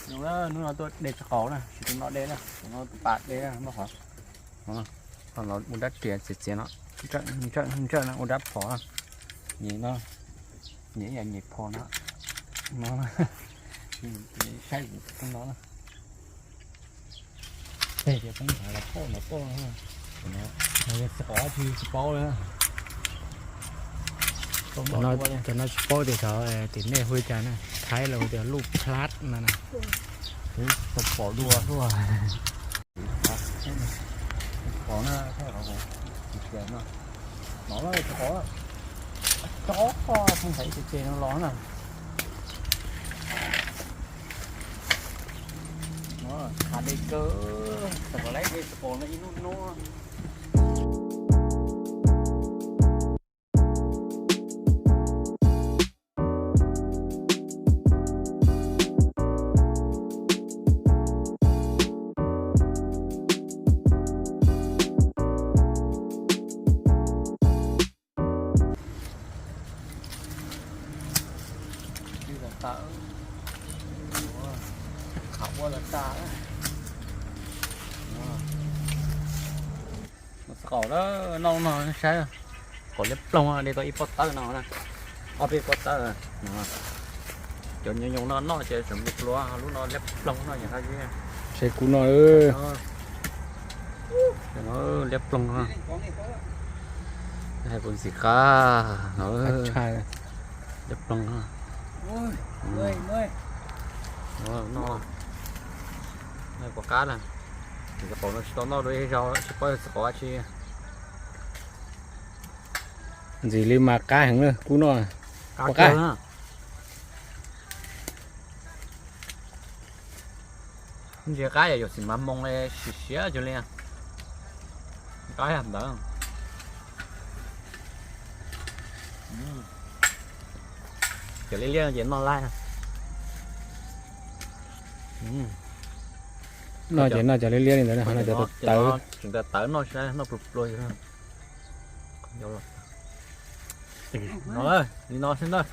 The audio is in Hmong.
Hnub no tuaj de txiv qaub na, tsis tus no de na, tus no tus pas de na, muab qhov no ua dab riam txiav txiav no, ntsawj ntsawj no ua dab phom, nyem no, nyem yam nyem phom no, no, saib no. Tej tias peb nrhav los poj los poj, txiv qaub tsis tsis paub li. Cov no tsis paub tias xyov tim nej hu li cas na, Thaib lawv hu tias luj plab no na. Tau pom dua xwb. Qhov na, qhov no, no, cov qhov pheej thaij tseg tseg no los na. Hav dej kawg, xav kom laib de txiv qaub no ib hnub hnub. Tawm, qhov ua los tas. Txiv qaub na, noj no saib, qaub liab ploog, de tau ib pob tawb no na, ob peb pob tawb. Cov nyoos nyoos no noj ces tseem mus pluav, lub no liab ploog no yog hais. Saib kuv no, liab ploog no. Hais kuv ntxim qab no. Liab ploog no. No, no, kuv qab na. Txiv qaub no tsis tau noj dua ib zaug, tsis paub yog txiv qaub dab tsi. Ntxim li mas qab heev na, kuv no. Qab. Ntsia qab yog yuav xim mas moo siav siav cuag li. Qab yog ntawd. Cov liab liab ces noj laij. Noj ces noj cov liab liab li ntawd, ho no cov tawv. Tseem tawv tawv noj saib noj pluag pluag. Li no xwb ntag.